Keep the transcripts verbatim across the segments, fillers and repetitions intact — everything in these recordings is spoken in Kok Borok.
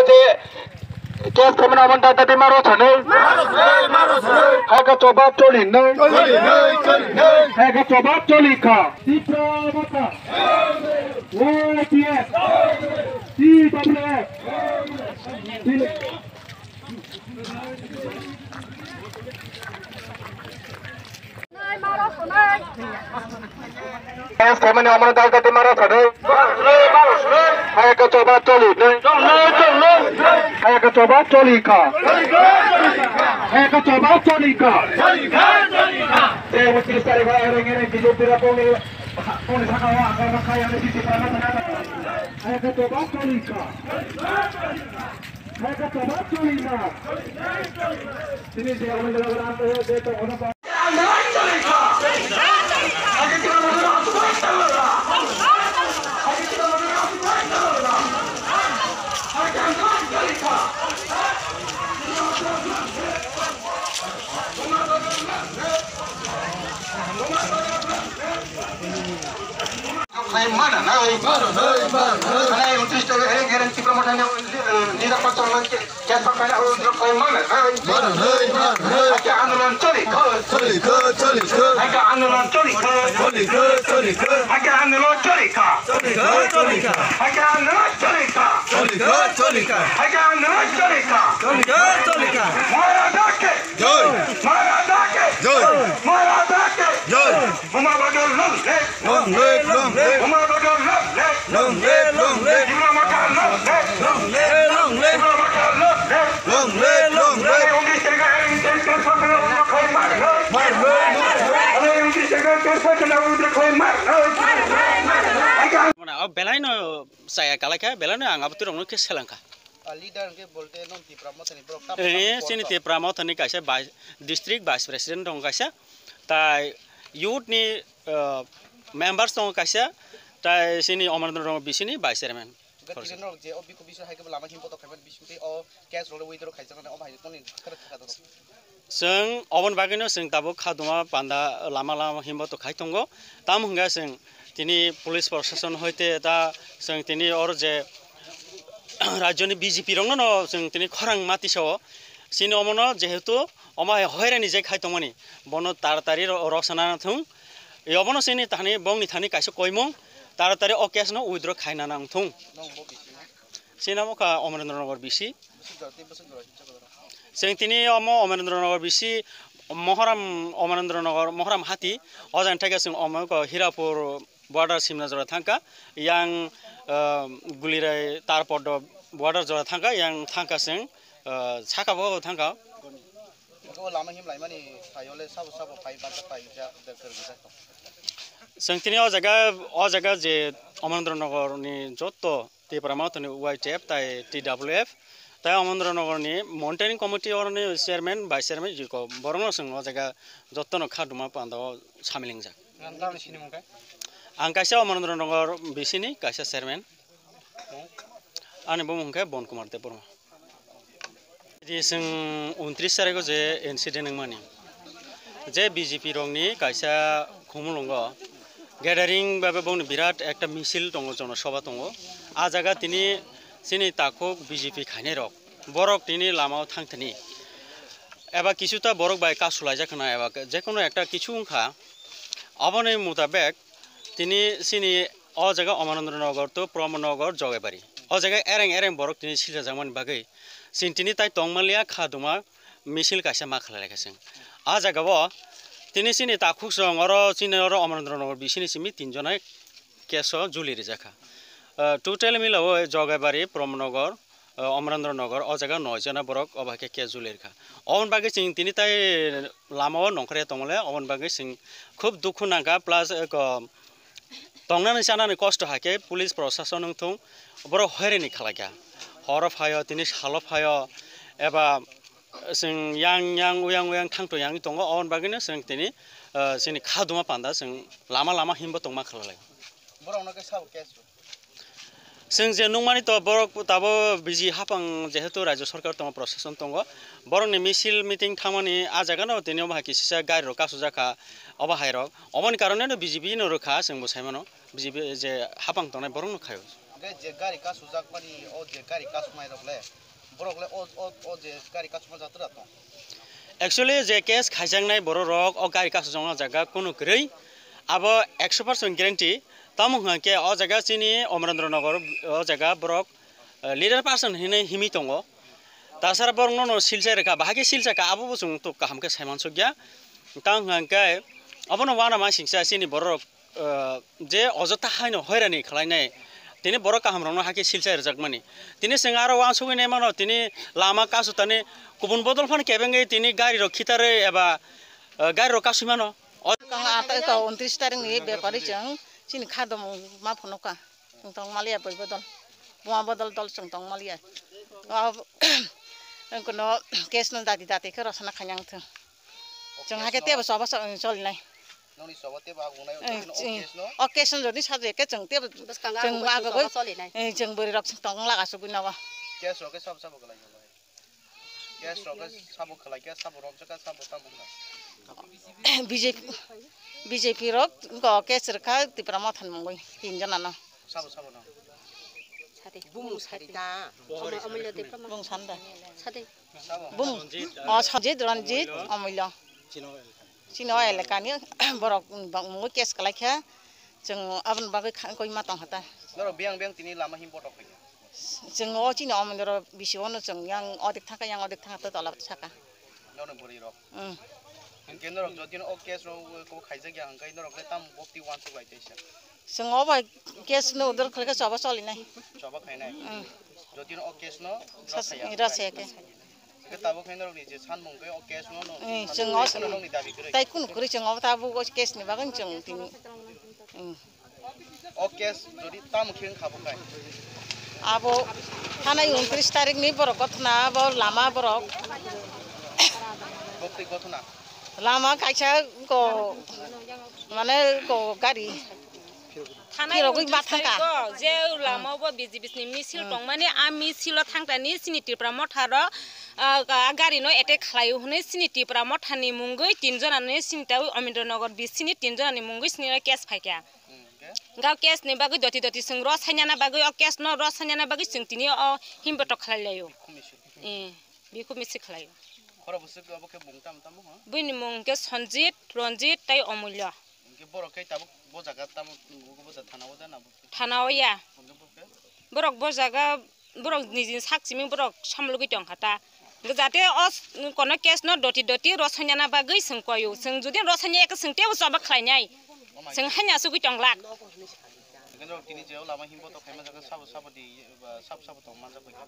Case khaimani omo dai dai ma rw sanwi. Hai khe choba choli nai. Hai khe choba choli kha. Tipra Motha. O P S. T W F. Tei mani omo dal dal ma rw sanwi. Hai khe choba choli nai. Hai khe choba choli kha. Hai khe choba choli kha. Tei bo tris tarikh o ereng ereng B J P rok boni, boni saka o ang kha yang B J P rok. Hai khe choba choli kha. Hai khe choba choli kha. Tini je omo dal dal je to omo Khlai mana nai. Mana nai, mana nai. Mana nai, untris tarik ereng ereng Tipra Mothani, eh, leader pastor nang ke, kes pa kana, o drok khlai mana nai. Mana nai, mana nai. Hakhe andolon choli kha. Choli kha, choli kha. Hakhe andolon choli kha. Choli kha, choli kha. Hakhe andolon choli kha. Choli kha, choli kha. Hakhe andolon choli kha. Choli kha, choli kha. Hakhe andolon choli kha. Choli kha, choli kha. Maharaj ke. Jai. Maharaj ke. Jai. Maharaj ke. Jai. Buma Bhadra long live. Long live, long live. Buma Bhadra long live. Long live, long live. Tipra Motha long live. Long live, long live. Tipra Motha long live. Long live, long live. Uni sega uni sega uni khlai mar. Mar, mar, mar, mar. Uni sega uni khlai mar. Mana, o belai no saya kalai kha, belai no ang abo tirok no khe seleng kha. Ah, leader hwnkhe bolte non Tipra Mothani borok tamo Eh, tamo chini borok? Tipra Mothani kaisa vice, district vice president tongo kaisa, tai youth ni, ah, members tongo kaisa, tai chini Omerendra Nagar bisini vice chairman. Hwnkhe tini norok je o bikhu bising hai khe bo lama himbo tongkha bising tei o case rok withdraw khaijaknai, o bahai koni kharak thaka dorok? Chwng oboni bagwino chwng tabuk khaduma panda lama lama himbo to khai tongo. Tamo hwnkhe chwng tini police proshashan hoite ta chwng tini oro je rajyoni B J P rokno no chwng tini khorang mati sao. Chini omono jehetu omo hai hoirani je khai tongmani bono taratari ro-, rosana thung. Obono chini thani bongni thani kaisa koimung taratari o case no withdraw khaina nang thung. Chini omo kha Omerendra Nagar bisi. Chwng tini omo Omerendra Nagar bisi Mohoram, Omerendra Nagar Mohoram hati, o jani thaika chwng omo ko Hirapur border simna jora thangka, yang, ah, Gulirai Tarpor do border jora thangka, yang thangka chwng, ah, saka bo thangka. Eko lama him laimani phai ole sabo sabo phai bata phai ja, ja, ja, ja. Chwng tini o jaga, o jaga je Omerendra Nagar ni joto Tipra Mothani Y T F tai T W F tai Omerendra Nagar ni monitoring committee oroni chairman, vice chairman jiko borokno chwng o jaga jotono khaduma panda o samilingjak. Ang tamni sini mungkha? Ang kaisa Omerendra Nagar bisini kaisa chairman. Ani bumung khe Bon Kumar Debbarma. Di chwng untris tarikh o je incident wngmani, je B J P rokni kaisa khumulwngo gathering bai bongni birat ekta misil tongo, jonosabha tongo. A jaga tini chini takhuk B J P khainai rok, borok tini lama o thangthani eba kisuta borok bai kasulaijak khna eba jekono ekta kisu wngkha. Aboni mutabek tini chini o jaga Omerendra Nagar to Pramod Nagar Jogaibari. O jaga ereng ereng borok tini siljajakmani bagwi chwng tini tai tongmanliya khaduma misil kaisa ma khlai laikha chwng. A jaga o tini chini takhuk chwng oro chini oro Omerendra Nagar bisini simi tin jona case o juli rijakha. Ah, total mila o Jogaibari, Pramod Nagar, ah, Omerendra Nagar, o jaga noi jona borok obo hai khe case juli rikha. Oboni bagwi chwng tini tai lama o nongkhorya tongmale, oboni bagwi chwng khub dukhu nangkha, plus, eh, ko, tongnani chanani kosto hai khe police proshashan wng thung, borok hoirani khlai kha. Horo phaio, tini salo phaio, eba chwng yang yang, uyang uyang thangto yangwi tongo, oboni bagwino chwng tini, ah, chini khaduma panda chwng lama lama himbo tongma khlai lai. Borokno khe sabo case rw? Chwng je nukmani to borok tabo biji hapang jehetu rajyo sarkar tongo, proshashan tongo, borokni misil meeting thangmani a jagano tini omo hai khe sisa gari rok kasujak kha obo hai rok, oboni karoneno B J P no rwkha chwngbo saimano, B J P je hapang tongnai borokno khaio. Hwnkhe je gari kasujak mani, o je gari kasumai rok le, borok le o, o, o je gari kasuma jatra tong. Actually, je case khaijaknai borok rok o gari kasujak jaga kunu kwrwi, abo ekso percent guarantee. Tamo hwnkhe o jaga chini Omrendra Nagar o jaga borok, eh, leader person hinwi himwi tongo. Tasara borok no no silchai rwkha, bahai khe silchakha, abo bo chwng tok kaham khe saimansukya. Tamo hwnkhe obono wana mansingcha chini borok rok, eh, je ojotha haino hoirani khlainai, tini borok kaham rokno hakhe silchai rwjakmani. Tini chwng aro uansugwi naimano, tini lama kasutani kubun bodol phano kebengwi tini gari rok khitarwi eba, eh, gari rok kasui mano. O Kang ata ka untris tarik ni bepari chwng chini khadom ma phunukha. Chwng tong maliya bui bodol. Buma bodol dol chwng tong maliya. O, kono case no dati dati khe rosana khanyang thung. Chwng hakhe tebo sobo so-, solinai. Noni sobo tebo agunai, eh, o case no? O case no jodi saje khe chwng tebo bwskang chwng ago ago solinai. Eh, chwng bwrwi rok chwng tong laga sugwi nogo. Case rok khe sabo sabo kwlai. Case rok khe sabo khlai khe, sabo romjak khe, sabo tamo khlai. B J P, B J P rok go case rwkha Tipra Motha ni mungwi tin jona no. Sabo, sabo no. Sade. Bumung sade ta. Omo-, omulyo de pama. Bung sanda. Sade. Sabo. Bung. O Sanjit, Ranjit, Omulyo. Chini o elakani borok bangmungwi case kwlaikha, chwng aboni bagwi kha-, koima tongkha ta. Norok biyang biyang tini lama him botok khaikha? Chwng o chini omondoro bisi ono chwng yang odik thangkha, yang odik thangkha to tola saka. Norok bwrwi rok? Mm. Hinkhe norok jodi no o case rok ko khaijak ya hwnkhe norok le tam bokti uansuk lai teisa? Chwng o bai case no udor khlaikha choba cholinai. Choba khainai? Mm. Jodi no o case no sas-, rosaya. Rosaya khe. Khe tabuk khe norokni je sanmung khe o case no, no, eh, chwng o sanmung, nokni dabi kwrwi. Tai kunu kwrwi chwng o tabuk o case ni bagwi chwng tini. Hmm. O case jodi tamo khe wngkha bo khai? Abo thanai untris tarik ni borok gothona abo lama borok. Bokti gothona? Lama kaisa ko mane ko gari. Thanai phirogwi untris ma thangkha. Tarikgo je lama bo B J P ni misil tongmani, a misil o thangtani chini Tipra Motha ro, ah, ga-, gari no attack khlai o hwnwi chini Tipra Motha ni mungwi tin jona ni chini ta Omendra Nagar B C ni tin jona ni mungwi chini case phaikha. Ga case ni bagwi doti doti chwng ro sanyana bagwi o case no ro sanyana bagwi chwng tini o himbotok khlai lai o. Eh, bikhuk misil khlai o. Khoro bwswk obo khe mung tamo tamo ho? Buini mung khe Sanjit, Ranjit tei Omulya. Hinkhe borok khe tabuk bo jaga tamo, bo jaga thana o jana bo? Thana o ya. Hinkhe bo khe? Borok bo jaga, borok nijini sak simi borok samlogwi tongkha ta. Jate o s-, kono case no doti doti rosonyana bagwi chwng koyo. Chwng jodi rosanya khe chwng tebo choba khlainai. Chwng hanya sugwi tonglak. Hinkhe norok tini je o lama himbotok khaima jaga sabo sabo di, ba sabo sabo tong manjak bai kha?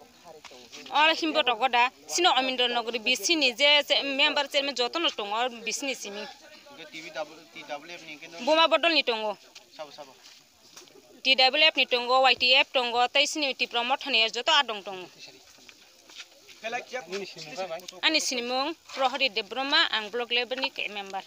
O himbotok o da, sino Omendra Nagar B C ni je, je member chairman jotono tongo B C ni simi. Hinkhe T B W, T W F ni hinkhe no Buma bodol ni tongo. Sabo sabo? T W F ni tongo, Y T F tongo, tei sini Tipra Motha ni joto adong tongo. Ani sinimung Prohori Debbarma, ang block level ni member.